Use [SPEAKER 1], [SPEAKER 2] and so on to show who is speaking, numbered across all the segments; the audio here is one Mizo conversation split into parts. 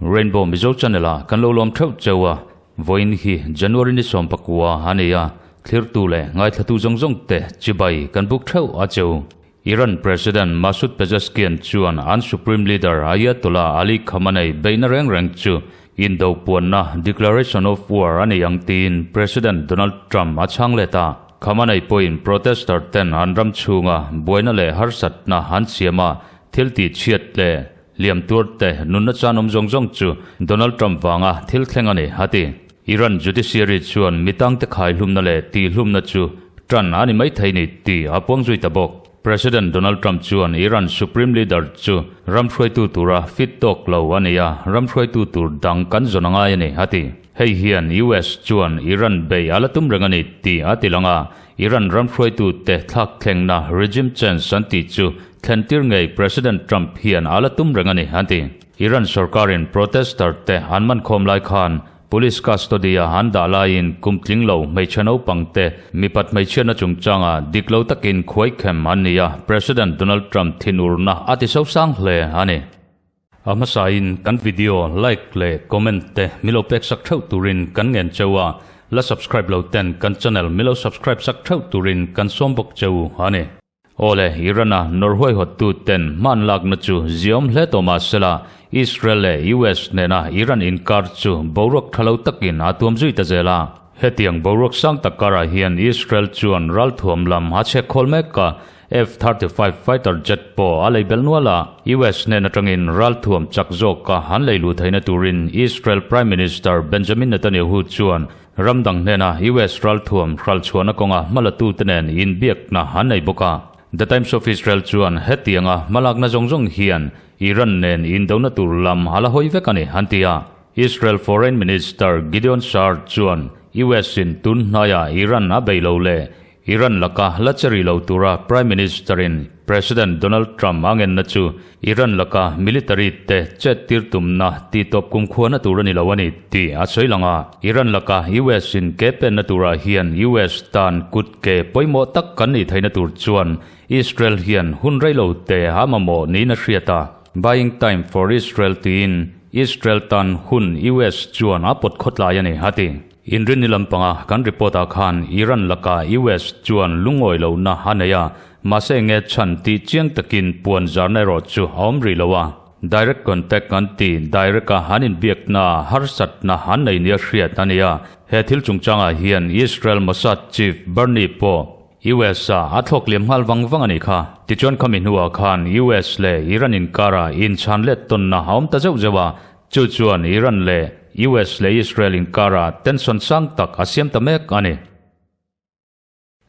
[SPEAKER 1] Rainbow Mizo Channel ah kan lo lawm theuh cheu a, vawiin hi January ni 19 a nei a, thlirtu leh ngaithlatu zawng zawng te chibai kan buk theuh a cheu. Iran President Masoud Pezeshkian chuan an Supreme Leader Ayatollah Ali Khamenei beihna reng reng chu indo puanna Declaration of War a nei ang tiin President Donald Trump a chhang let a. Khamenei pawhin protester ten an ram chhunga buaina leh harsatna an siam a, thil tih chhiat leh hliam tuar te nunna chan awm zawng zawng chu Donald Trump vanga thil thleng a ni, a ti. Iran judiciary chuan mi tangte khaihlumna leh tihhlumna chu tan a ni maithei ni tih a puang zui ta bawk. President Donald Trump chuan Iran supreme leader chu ram hruaitu tura fit tawk lo a ni a, ram hruaitu tur dang kan zawn a ngai a ni, a ti. Hei hian US chuan Iran bei a la tum reng a ni tih a ti lang a, Iran ram hruaitute thlak thlengna regime change an tih chu thlentir ngei President Trump hian a la tum reng a ni, an ti. Iran sorkarin protester te an man khawm lai khan Police custody a an dah laiin kum tling lo hmeichhe naupang te mipat hmeichhiatna chungchanga dik lo takin khuaikhem an ni a, President Donald Trump thinurna a ti sosang hle a ni. A hmasain kan video like leh comment te milo pek sak theuh turin kan ngen cheu a, la subscribe lo ten kan channel milo subscribe sak theuh turin kan sawm bawk cheu a ni. Awle, Iran-a nawr huaihawttu ten hman lakna chu ziaawm hle tawh mah sela, Israel leh US nena Iran inkar chu boruak tha lo takin a tuam zui ta zel a. Hetiang boruak sang tak karah hian Israel chuan ralthuam lam a chhek khawl mek a, F-35 fighter jet pawh a lei belh nual a, US hnen atangin ralthuam chak zawka han lei luh theihna turin Israel Prime Minister Benjamin Netanyahu chuan ram dang hnena US ralthuam hralchhuahna kawnga hmalatute nen inbiakna an nei bawk a. The Times of Israel chuan hetianga hmalakna zawng zawng hian Iran nen indona tur lam a la hawi vek a ni, an ti a. Israel Foreign Minister Gideon Saar chuan US-in tun hnaiah Iran a bei lo leh Iran laka la che rih lo tura Prime Minister-in President Donald Trump a ngenna chu Iran laka military te chet tir tumna tihtawp kumkhuana tur a ni lo a ni tih a sawi lang a. Iran laka US in ke penna turah hian US tan kut ke pawimawh tak kan nih theihna tur chuan Israel hian hun rei lo te a mamawh niin a hriat a. Buying time for Israel tiin Israel tan hun US chuan a pawt khawtlai a ni, a ti. Inrinni lampanga kan report ah khan Iran laka US chuan lungawi lohna a nei a, mahse enge chhan tih chiang takin puan zarna erawh chu a awm rih lo a. Direct contact an ti, direct a an inbiakna harsatna an nei nia hriat a ni a. He thil chungchangah hian Israel Mossad chief Bernie pawh US ah a thlawk liam nghal vang vang a nih kha. Tichuan khami hnuah khan US leh Iran inkarah inchhan let tawnna a awm ta zeuh zeuh a, Chu chuan Iran leh US leh Israel inkarah tension sang tak a siam ta mek a ni.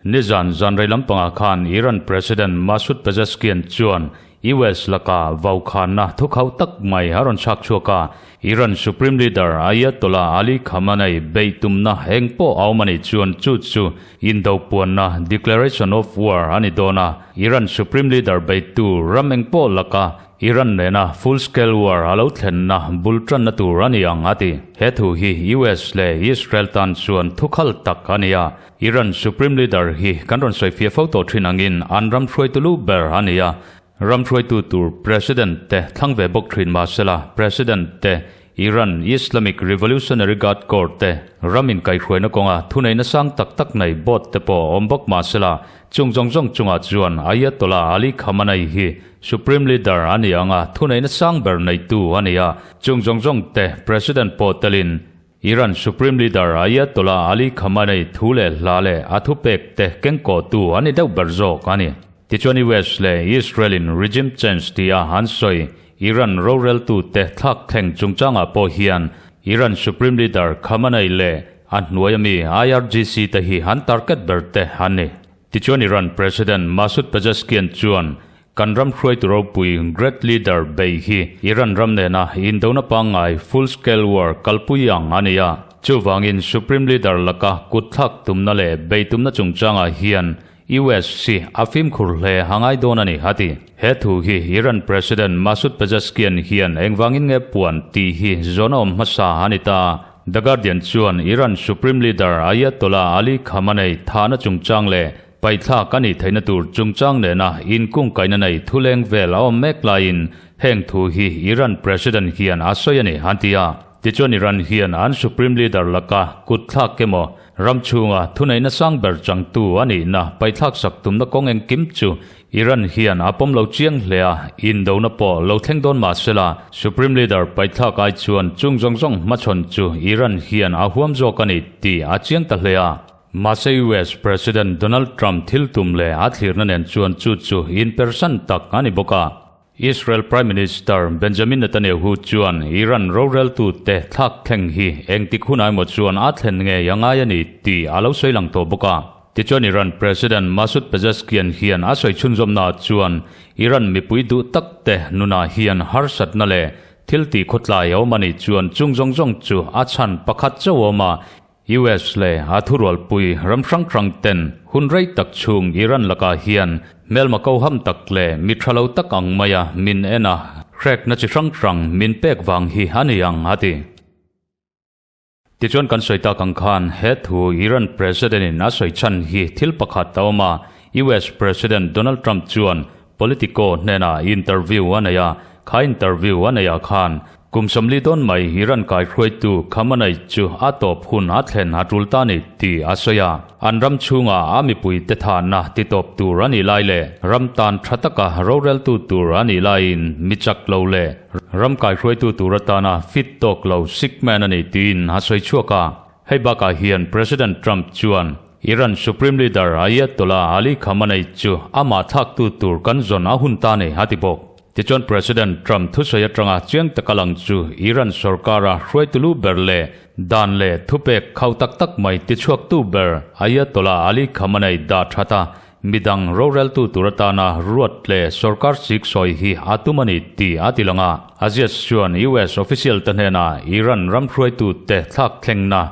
[SPEAKER 1] Nizan zanrei lampangah khan Iran President Masoud Pezeshkian chuan US laka vaukhanna thukhauh tak mai a rawn chhak chhuak a, Iran Supreme Leader Ayatollah Ali Khamenei beih tumna eng pawh a awm a nih chuan chu chu indo puanna, declaration of war, a ni dawn a, Iran Supreme Leader beitu ram eng pawh laka Iran nena full scale war a lo thlenna bul tanna tur a ni ang a ti. He thu hi US leh Israel tan chuan thukhal tak a ni a. Iran Supreme Leader hi kan rawn sawi fiah fo tawh thin angin an ram hruaitu lu ber a ni a. Ram hruaitu tur President te thlang ve bawk thin mahsela President te Iran Islamic Revolutionary Guard Corps te ram inkaihhruaina kawnga thuneihna sang tak tak nei board te pawh awm bawk mahsela chung zawng zawng chungah chuan Ayatollah Ali Khamenei hi Supreme Leader a ni ang a, thuneihna sang ber neitu a ni a, chung zawng zawng te President pawh telin Iran Supreme Leader Ayatollah Ali Khamenei thu leh hla leh a thupek te kengkawhtu a ni deuh ber zawk a ni. Tichuan US leh Israel in regime change tia an sawi Iran roreltute thlak thleng chungchangah pawh hian Iran Supreme Leader Khamenei leh a hnuai ami IRGC te hi an target ber te an ni. Tichuan Iran President Masoud Pezeshkian chuan kan ram hruaitu ropui Great Leader bei hi Iran ram nena indona pangngai full scale war kalpui ang a ni a. Chuvangin Supreme Leader laka kutthlak tumna leh bei tumna chungchangah hian US hi a fimkhur hle a ngai dawn a ni, a ti. He thu hi Iran President Masoud Pezeshkian hian engvangin nge puan tih hi zawn a awm hmasa a ni ta. The Guardian chuan Iran Supreme Leader Ayatollah Ali Khamenei thahna chungchang leh Paithlak a nih theihna tur chungchang nena inkungkaihna nei thuleng vel a awm mek laiin heng thu hi Iran President hian a sawi a ni, an ti a. Tichuan Iran hian an Supreme Leader laka kutthlak emaw ram chhunga thuneihna sang ber changtu a nihna paithlak sak tumna kawng engkim chu Iran hian a pawm lo chiang hle a, indona pawh lo thleng dawn mah sela Supreme Leader paithlak ai chuan chung zawng zawng hmachhawn chu Iran hian a huam zawk a ni tih a chiang ta hle a. Mahse US President Donald Trump thil tum leh a thlirna nen chuan chu chu inpersan tak a ni bawk a. Israel Prime Minister Benjamin Netanyahu chuan Iran roreltute thlak thleng hi engtik hunah emaw chuan a thlen ngei a ngai a ni tih a lo sawi lang tawh bawk a. Tichuan Iran President Masoud Pezeshkian hian a sawi chhunzawmnaah chuan Iran mipui duh takte nunah hian harsatna leh thil tih khawtlai a awm a nih chuan chung zawng zawng chu a chhan pakhat chauh a awm a, US leh a thurualpui ram hrang hrang ten hun rei tak chhung Iran lakah hian hmelma koham tak leh mi tha lo tak ang maia min en a, hrekna chi hrang hrang min pek vang hi a ni ang, a ti. Tichuan kan sawi tak ang khan he thu Iran President in a sawi chhan hi thil pakhat a awm a, US President Donald Trump chuan Politico hnenah interview a nei a, kha interview a neihah khan Kum 40 dawn mai Iran kaihruaitu Khamenei chu a tawp hun a thlen a tul ta ni tih a sawi a. An ram chhunga a mipuite thahna ti tawp tur a nih lai leh ram tan tha taka roreltu tur a nih laiin mi chak lo leh ram kaihruaitu tur atana fit tawk lo sick man a ni tiin a sawi chhuak a. Hei bakah hian President Trump chuan Iran Supreme Leader Ayatollah Ali Khamenei chu amah thlaktu tur kan zawn a hun ta ni a ti bawk. Tichuan President Trump thusawi atanga chiang taka lang chu Iran sorkara hruaitu lu ber leh dan leh thupek khau tak tak mai tichhuaktu ber Ayatollah Ali Khamenei dah that a, midang roreltu tur atana ruat leh sorkar sik sawi hi a tum a ni tih a ti lang a. Aziz chuan US official te hnenah Iran ram hruaitute thlak thlengna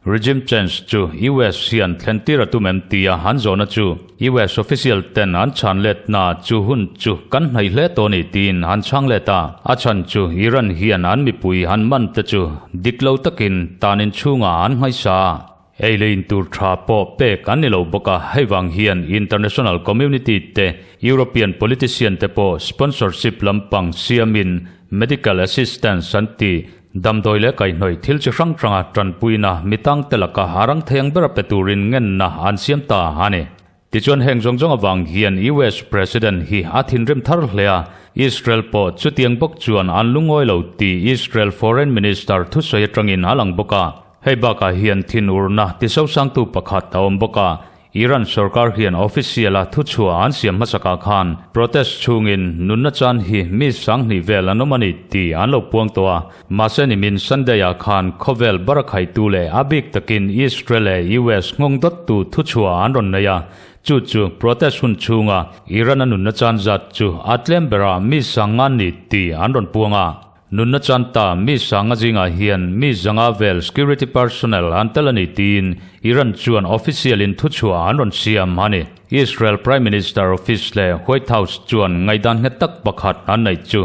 [SPEAKER 1] Regime change chu US hian thlen tir a tum em tia an zawhna chu US official ten an chhan letna chu hun chu kan hnaih hle tawh ni tiin an chhang let a. A chhan chu Iran hian an mipui an man te chu dik lo takin tan in chhungah an nghaisa a. Ei leh in tur tha pawh pek an ni lo bawk a, hei vang hian international community te European politician te pawh sponsorship lampang siamin medical assistance an ti Damdawi leh kaihhnawih thil chi hrang hranga tanpuina mi tangte laka a rang thei ang bera pe turin ngenna an siam ta a ni. Tichuan heng zawng zawng avang hian US President hi a thinrim thar hle a, Israel pawh chutiang bawk chuan an lungawi lo tih Israel Foreign Minister thusawi atangin a lang bawk a. Hei bakah hian thinurna tisosangtu pakhat a awm bawk a, Iran sorkar hian official-a thuchhuah an siam hmasakah khan protest chhungin nunna chan hi mi 2000 vel an awm a ni tih an lo puang tawh a. Mahse nimin Sunday-ah khan khawvel barakhaitu leh a bik takin Israel leh US nghawng dawttu thuchhuah an rawn nei a, chu chu protest hun chhunga Iran-a nunna chan zat chu a tlem berah mi 50 ni tih an rawn puang a. Nunna chanta mi 500 zingah hian mi 500 vel security personnel an tel a ni tiin Iran chuan official in thuchhuah an rawn siam a ni. Israel Prime Minister office leh White House chuan ngaihdan nghet tak pakhat an neih chu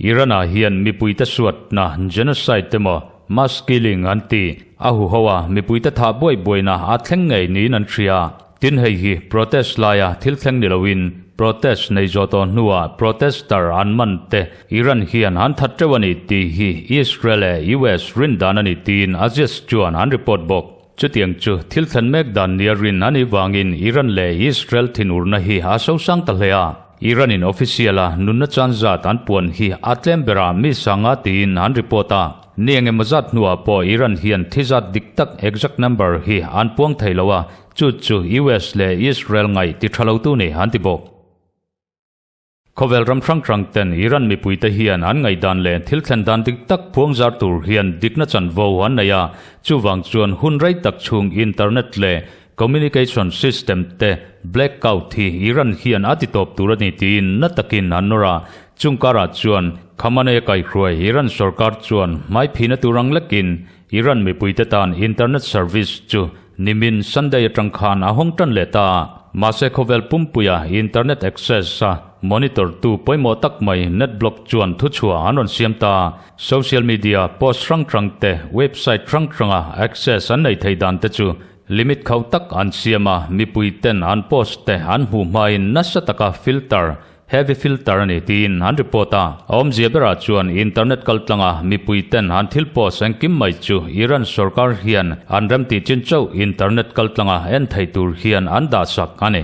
[SPEAKER 1] Iran-ah hian mipuite suatna, genocide emaw mass killing an ti, a huho a mipuite thah buai buaina a thleng ngei niin an hria. Tin hei hi protest laia thil thleng ni loin protest nei zawh tawh hnuah protester an man te Iran hian an that teuh a ni tih hi Israel leh US rin dan a ni tiin Aziz chuan an report bawk. Chutiang chu thil thlen mek dan nia rin a nih vangin Iran leh Israel thinurna hi a sosang ta hle a. Iran in official a nunna chan zat an puan hi a tlem berah mi 500 tiin an report a. Ni engemaw zat hnuah pawh Iran hian thi zat dik tak exact number hi an puang thei lo a, Chu chu US leh Israel ngaih ti tha lotu ni an ti bawk. Khawvel ram hrang hrang ten Iran mipuite hian an ngaihdan leh thil thlen dan dik tak phuang zar tur hian dikna chanvo an nei a, chuvang chuan hun rei tak chhung internet leh communication system te blackout hi Iran hian a ti tawp tur a ni tiin na takin an nawr a, chung karah chuan Khamenei a kaihhruai Iran sorkar chuan hmaiphina tur ang lekin Iran mipuite tan internet service chu Nimin Sunday atang khan a hawng tan leh ta a, mahse khawvel pumpuia internet access a Monitor tu pawimawh tak mai NetBlock chuan thuchhuah an rawn siam ta. Social media post hrang hrang te, website hrang hranga access an nei thei dan te chu limit khauh tak an siam a, mipui ten an post te an hmuh hmain nasa taka filter, heavy filter a ni tiin an report a. A awmzia berah chuan internet kaltlanga mipui ten an thil post engkim mai chu Iran sorkar hian an remtih chin chauh internet kaltlanga en thei tur hian an dahsak a ni.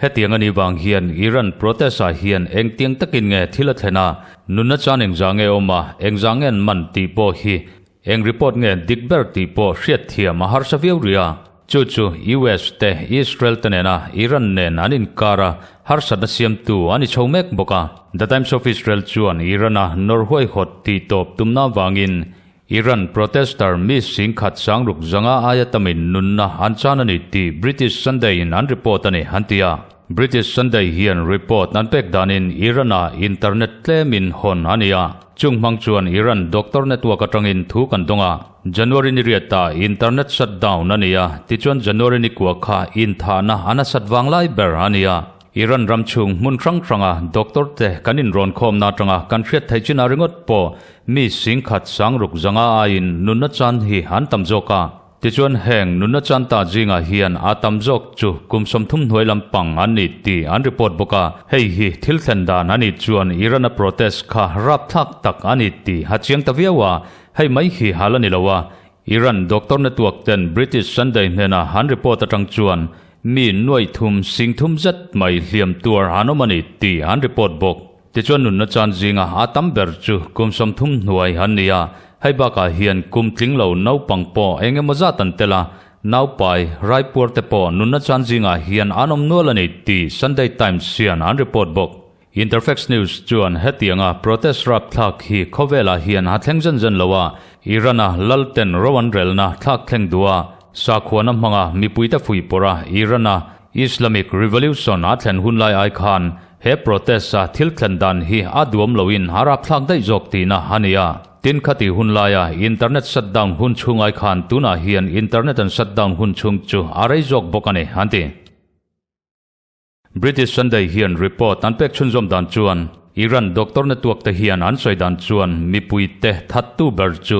[SPEAKER 1] Hetiang a nih vang hian Iran protest-ah hian engtiang takin nge thil a thlen a, nunna chan engzah nge awm a, engzah nge an man tih pawh hi eng report nge dik ber tih pawh hriatthiam a harsa viau rih a. Chu chu US te Israel te nena Iran nen an inkar a, harsatna siamtu a ni chho mek bawk a. The Times of Israel chuan Iran-a nawr huaihawt tih tawp tumna vangin Iran protester mi singkhat sangruk zanga aia tamin nunna an chan a ni tih British Sunday in an report a ni, an ti a. British Sunday hian report an pek danin Iran-ah internet tlemin hawn a ni a. Chung hmang chuan Iran doctor network atangin thu kan dawng a. January ni riatah internet shut down a ni a, tichuan January ni kua kha inthahna a nasat vanglai ber a ni a. Iran ram chhung hmun hrang hranga doctor te kan inrawn khawmna atanga kan hriat theih chinah ringawt pawh mi singkhat sangruk zanga aiin nunna chan hi an tam zawk a. Tichuan heng nunna chan ta zingah hian a tam zawk chu kum 30 hnuai lampang an ni tih an report bawk a. Hei hi thil thlen dan a nih chuan Iran-a protest kha rapthlak tak a ni tih a chiang ta viau a, hei mai hi hal a ni lo a. Iran doctor network ten British Sunday hnena an report atang chuan mi nuaih thum sing thum zet mai hliam tuar an awm a ni tih an report bawk. Tichuan nunna chan zinga a tam ber chu kum 30 hnuai an ni a, hei bakah hian kum tling lo naupang pawh eng emaw zat an tel a, naupai, raipuar te pawh nunna chan zingah hian an awm nual a ni tih Sunday Times hian an report bawk. Interfax News chuan hetianga protest rapthlak hi khawvelah hian a thleng zen zen lo a, Iran-a lalten ro an relna thlak thleng duh a, sakhuana hmanga mipuite fuihpawrh a, Iran-a Islamic Revolution a thlen hun lai ai khan he protest-a thil thlen dan hi a duam loin a rapthlak daih zawk tihna a ni a. Tin khati hun laia internet shutdown hun chhung ai khan tunah hian internet an shutdown hun chhung chu a rei zawk bawk a ni, an ti. British Sunday hian report an pek chhunzawm dan chuan Iran doctor network te hian an sawi dan chuan mipui te thattu ber chu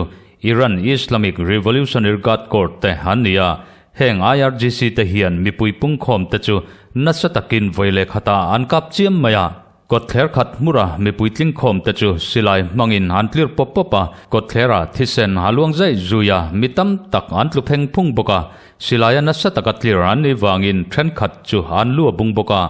[SPEAKER 1] Iran Islamic Revolutionary Guard Corps te an ni a, heng IRGC te hian mipui pungkhawm te chu nasa takin vawi leh khatah an kap chiam mai a. Kawtthler khat hmura mipui tlingkhawm te chu silai hmangin an tlir pawp pawp a, kawtthlerah thisen a luang zaih zui a, mi tam tak an tlu pheng phung bawk a, silaia nasa taka tlir an nih vangin thenkhat chu an lu a bung bawk a.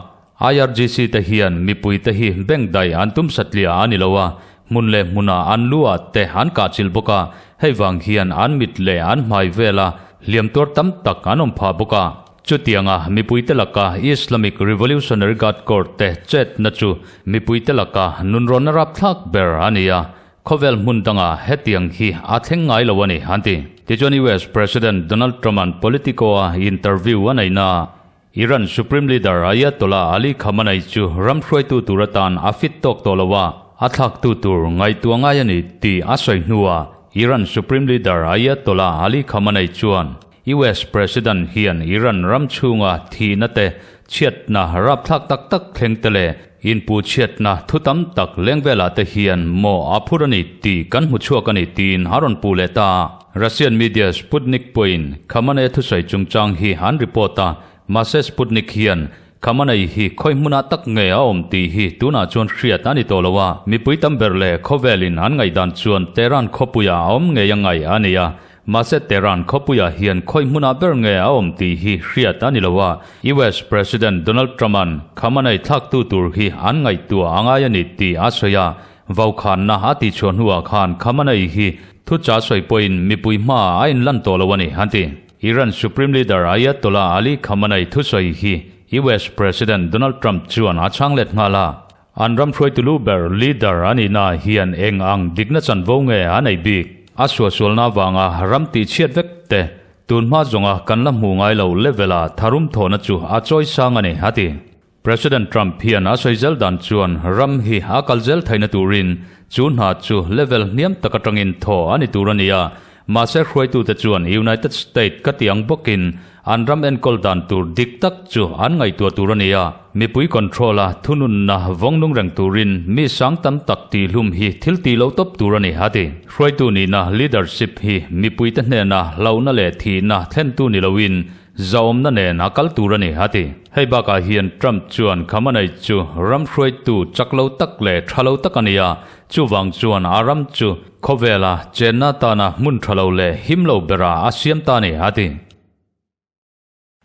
[SPEAKER 1] IRGC te hian mipui te hi bank daih an tum satliah a ni lo a, hmun leh hmunah an lu ah te an kahchilh bawk a, hei vang hian an mit leh an hmai vela hliam tuar tam tak an awm phah bawk a. Chutianga mipuite laka Islamic Revolutionary Guard Corps te chetna chu mipuite laka nunrawnna rapthlak ber a ni a, khawvel hmun danga hetiang hi a thleng ngai lo a ni, an ti. Tichuan US President Donald Trump-a'n Politico-a interview a neihna Iran Supreme Leader Ayatollah Ali Khamenei chu ram hruaitu tur atan a fit tawk tawh lo a, a thlaktu tur ngaihtuah ngai a ni tih a sawi hnuah Iran Supreme Leader Ayatollah Ali Khamenei chuan US President hian Iran ram chhunga thihna te, chhiatna rapthlak tak tak thleng te leh inpu chhiatna thu tam tak leng velah te hian maw a phur a ni tih kan hmu chhuak a ni tiin a rawn puh leh ta. Russian media Sputnik pawhin Khamenei thusawi chungchang hi an report a, mahse Sputnik hian Khamenei hi khawi hmunah tak nge a awm tih hi tunah chuan hriat a ni tawh lo a, mipui tam ber leh khawvelin an ngaihdan chuan Tehran khawpuiah a awm ngei a ngaih a ni a, Mahse Tehran khawpuiah hian khawi hmunah ber nge a awm tih hi hriat a ni lo a, US President Donald Trump-a'n Khamenei thlaktu tur hi an ngaihtuah a ngai a ni tih a sawi a, vaukhanna a tihchhuah hnuah khan Khamenei hi thucha sawi pawhin mipui hmaah a inlan tawh lo a ni, an ti. Iran Supreme Leader Ayatollah Ali Khamenei thusawi hi US President Donald Trump chuan a chhang let nghal a, An ram hruaitu lu ber, leader, a nihna hian eng ang dikna chanvo nge a nei bik? A suahsualna avanga ram tihchhiat vek te, tunhma zawnga kan la hmuh ngai lo level-a tharum thawhna chu a chawi sang a ni, a ti. President Trump hian a sawi zel dan chuan ram hi a kal zel theihna turin chu hna chu level hniam tak atangin thaw a ni tur a ni a, mahse hruaitute chuan United State ka ti ang bawkin. An ram enkawl dan tur dik tak chu an ngaihtuah tur a ni a, mipui control a thununna vawng nung reng turin mi sang tam tak tihhlum hi thil tih loh tawp tur a ni, a ti. Hruaitu nihna, leadership, hi mipuite hnena hlauhna leh thihna thlentu ni loin zahawmna nen a kal tur a ni, a ti. Hei bakah hian Trump chuan Khamenei chu ram hruaitu chak lo tak leh tha lo tak a ni a, chuvang chuan a ram chu khawvela chenna atana hmun tha lo leh him lo berah a siam ta a ni, a ti.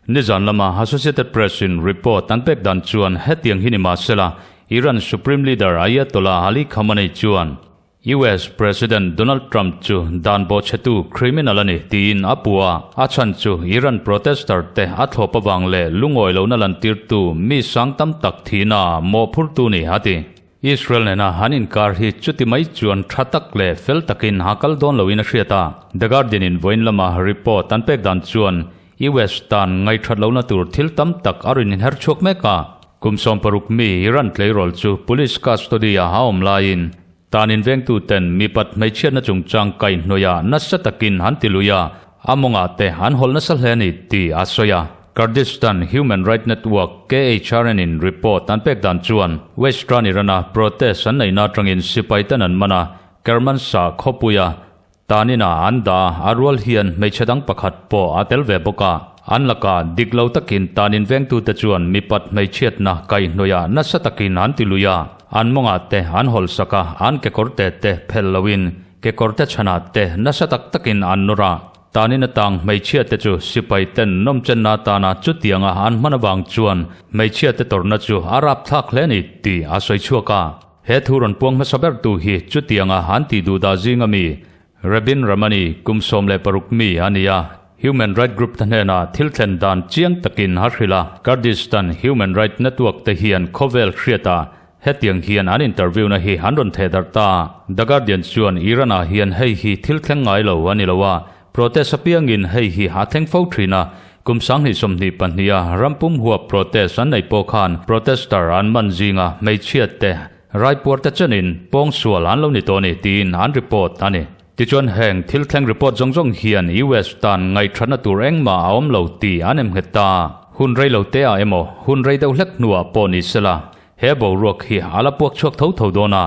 [SPEAKER 1] Nizan lama Associated Press in report an pek dan chuan hetiang hi ni mahsela Iran Supreme Leader Ayatollah Ali Khamenei chuan US President Donald Trump chu dan bawhchhetu criminal a ni tiin a pu a, a chhan chu Iran protester te a thlawp avang leh lungawi lohna lantirtu mi sang tam tak thihna mawhphurtu ni a ti. Israel nena han inkar hi chuti mai chuan tha tak leh fel takin a kal dawn loin a hriat a, The Guardian in vawiin lama report an pek dan chuan US tan ngaihthat lohna tur thil tam tak a rawn inher chhuak mek a. Kum 60 mi Iran tleirawl chu police custody a a awm laiin tan invengtu ten mipat hmeichhiatna chungchang kaihhnawih nasa takin an ti lui a, a mawngah te an hawlh nasa hle a ni tih a sawi a. Kurdistan Human Right Network, KHRN, in report an pek dan chuan Western Iran-a protest an neihna atangin sipai ten an man a, Kermanshah khawpuia tanin-ah an dah a, a rual hian hmeichhe dang pakhat pawh a tel ve bawk a. An lakah dik lo takin tanin vengtute chuan mipat hmeichhiatna kaihhnawihah nasa takin an ti lui a, an mawngah te an hawlhsak a, an kekawrte te phelh loin kekawrte chhanah te nasa tak takin an nawr a. Tanin atang hmeichhia te chu sipai ten nawmchenna atana chutianga an hman avang chuan hmeichhia te tawrhna chu a rapthlak hle a ni tih a sawi chhuak a. He thu rawn puang hmasa bertu hi chutianga an tih duh dah zinga mi Rabin Ramani kum 16 mi a ni a. Human Right Group te hnenah thil thlen dan chiang takin a hrilh a. Kurdistan Human Right Network te hian khawvel hriatah Hetiang hian an interview na hi an rawn theh darh ta. The Guardian chuan Iran ah hian hei hi thil thleng ngai lo a ni lo a, protest apiangin hei hi a thleng fo thin a. Kum 2022 a rampum huap protest an neih pawh khan protester an man zinga hmeichhia te raipuar te chenin pawngsual an lo ni tawh a ni tiin an report a ni. Tichuan heng thil thleng report zawng zawng hian US tan ngaihthatna tur engmah a awm lo tih an emnghet ta. Hun rei lo te ah emaw hun rei deuh hlek hnuah pawh ni sela He boruak hi a la puak chhuak tho tho dawn a,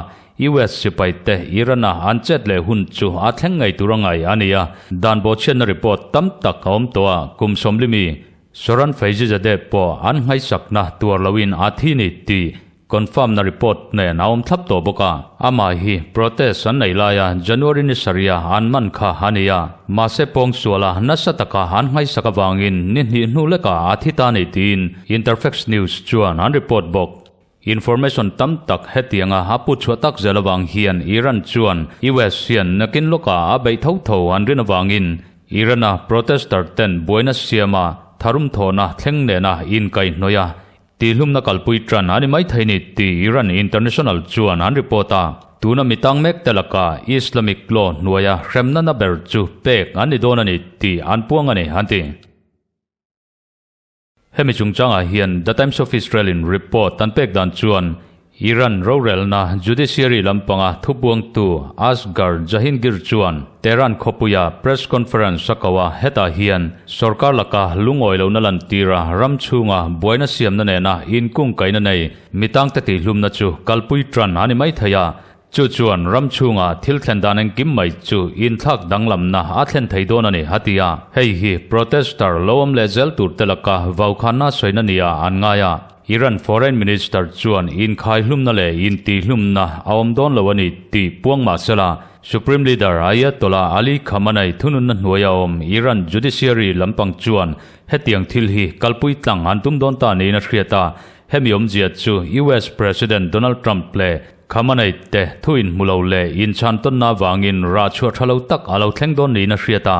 [SPEAKER 1] US sipai te Iran-a an chet leh hun chu a thleng ngei tur a ngai a ni a, dan bawhchhiatna report tam tak a awm tawh a, kum 40 mi Soran Faizizadeh pawh an nghaisakna tuar loin a thi ni tih confirm-na report nen a awm thlap tawh bawk a. Amah hi protest an nei laia January ni sarih-a an man kha a ni a, mahse pawngsuala nasa taka an nghaisak avangin ni hnih hnu lekah a thi ta ni tiin Interfax News chuan an report bawk. Information tam tak hetianga a put chhuah tak zel avang hian Iran chuan US hian nakin lawkah a beih tho tho an rin avangin Iran-a protester ten buaina siama tharum thawhna thleng nena inkaihhnawih a tihlumna kalpui tan a ni maithei ni tih Iran International chuan an report a. Tuna mi tang mek te laka Islamic law hnuaia hremna na ber chu pek an ni dawn a ni tih an puang a ni an ti. Hemi chungchangah hian The Times of Israel in report an pek dan chuan Iran rorelna judiciary lampanga thupuangtu Asghar Jahingir chuan Tehran khawpuia press conference a ko a, hetah hian sorkar laka lungawi lohna lantira ram chhunga buaina siamna nena inkungkaihna nei mitangte tihlumna chu kalpui tan a ni mai thei a. Chu chuan ram chhunga thil thlen dan engkim mai chu inthlak danglamna a thlen thei dawn a ni, a ti a. Hei hi protester lo awm leh zel tur te laka vaukhanna sawina nia an ngai a. Iran Foreign Minister chuan inkhaihlumna leh intihhlumna a awm dawn lo a ni tih puang mah sela, Supreme Leader Ayatollah Ali Khamenei thununna hnuaia awm Iran judiciary lampang chuan hetiang thil hi kalpui tlang an tum dawn ta niin a hriat a. Hemi awmzia chu US President Donald Trump leh Khamenei te thu inhmu lo leh inchhan tawnna avangin rah chhuah tha lo tak a lo thleng dawn niin a hriat a.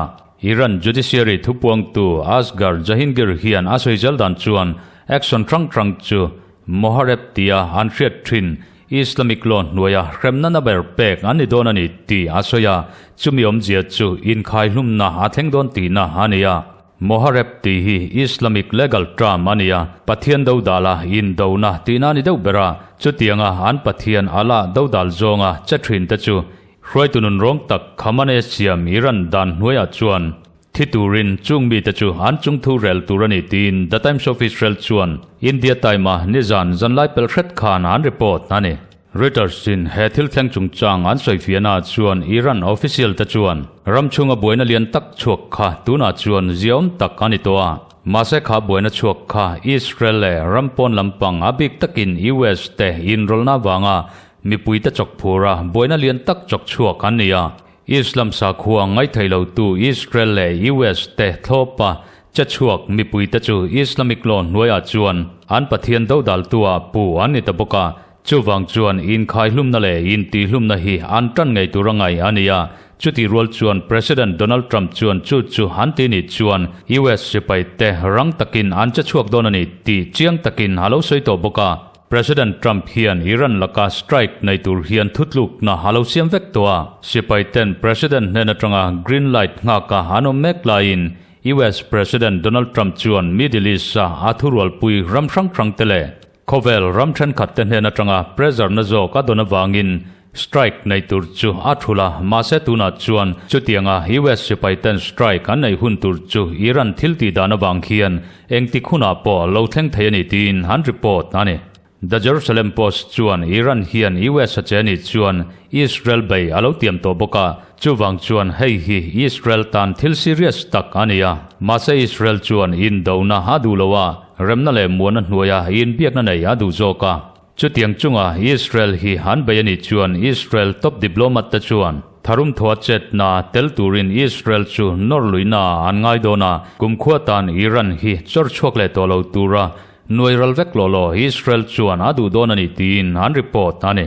[SPEAKER 1] Iran judiciary thupuangtu Asghar Jahingir hian a sawi zel dan chuan action hrang hrang chu Mohareb tia an hriat thin Islamic law hnuaia hremna na ber pek an ni dawn a ni tih a sawi a, chumi awmzia chu inkhaihlumna a thleng dawn tihna a ni a. Mohareb tih hi Islamic legal term a ni a, Pathian dodala indona tihna a ni deuh ber a, chutianga an Pathian Allah dodal zawnga che thin te chu hruaitu nunrawng tak Khamenei siam Iran dan hnuaiah chuan Thi turin chung mite chu an chungthu rel tur a ni tiin The Times of Israel chuan India Time-a nizan zanlai pel hret khan an report a ni. Reuters-in he thil thleng chungchang an sawifiahna chuan Iran official te chuan ram chhunga buaina lian tak chhuak kha tunah chuan ziaawm tak a ni tawh a. Mahse kha buaina chhuak kha Israel leh ram pawn lampang a bik takin US te inrawlhna avanga mipuite chawk phura buaina lian tak chawk chhuak an ni a. Islam sakhua ngaithei lotu Israel leh US te thlawpa che chhuak mipuite chu Islamic law hnuaiah chuan an Pathian dodaltua pu an ni ta bawk a, chuvang chuan inkhaihlumna leh intihlumna hi an tan ngei tur a ngaih a ni a, chutih rual chuan President Donald Trump chuan chu chu an ti nih chuan US sipai te rang takin an che chhuak dawn a ni tih chiang takin a lo sawi tawh bawk a. President Trump hian Iran laka strike nei tur hian thutlukna a lo siam vek tawh a, sipai ten President hnen atanga green light nghaka an awm mek laiin US President Donald Trump chuan Middle East-a a thurualpui ram hrang hrang te leh khawvel ram thenkhat te hnen atanga pressure na zawk a dawn avangin strike nei tur chu a thul a, mahse tunah chuan chutianga US sipai ten strike an neih hun tur chu Iran thil tih dan avang hian Engtik hunah pawh lo thleng thei a ni tiin an report a ni. The Jerusalem Post chuan Iran hian US a che nih chuan Israel bei a lo tiam tawh bawk a, chuvang chuan hei hi Israel tan thil serious tak a ni a. Mahse Israel chuan indona a duh lo a, remna leh muana hnuaia inbiakna nei a duh zawk a. Chutiang chunga Israel hi an bei a nih chuan Israel top diplomat te chuan tharum thaw chetna tel turin Israel chu nawr luihna an ngai dawn a, kumkhua tan Iran hi chawr chhuak leh tawh lo tura nuai ral vek lawh law Israel chuan a duh dawn a ni tiin an report a ni.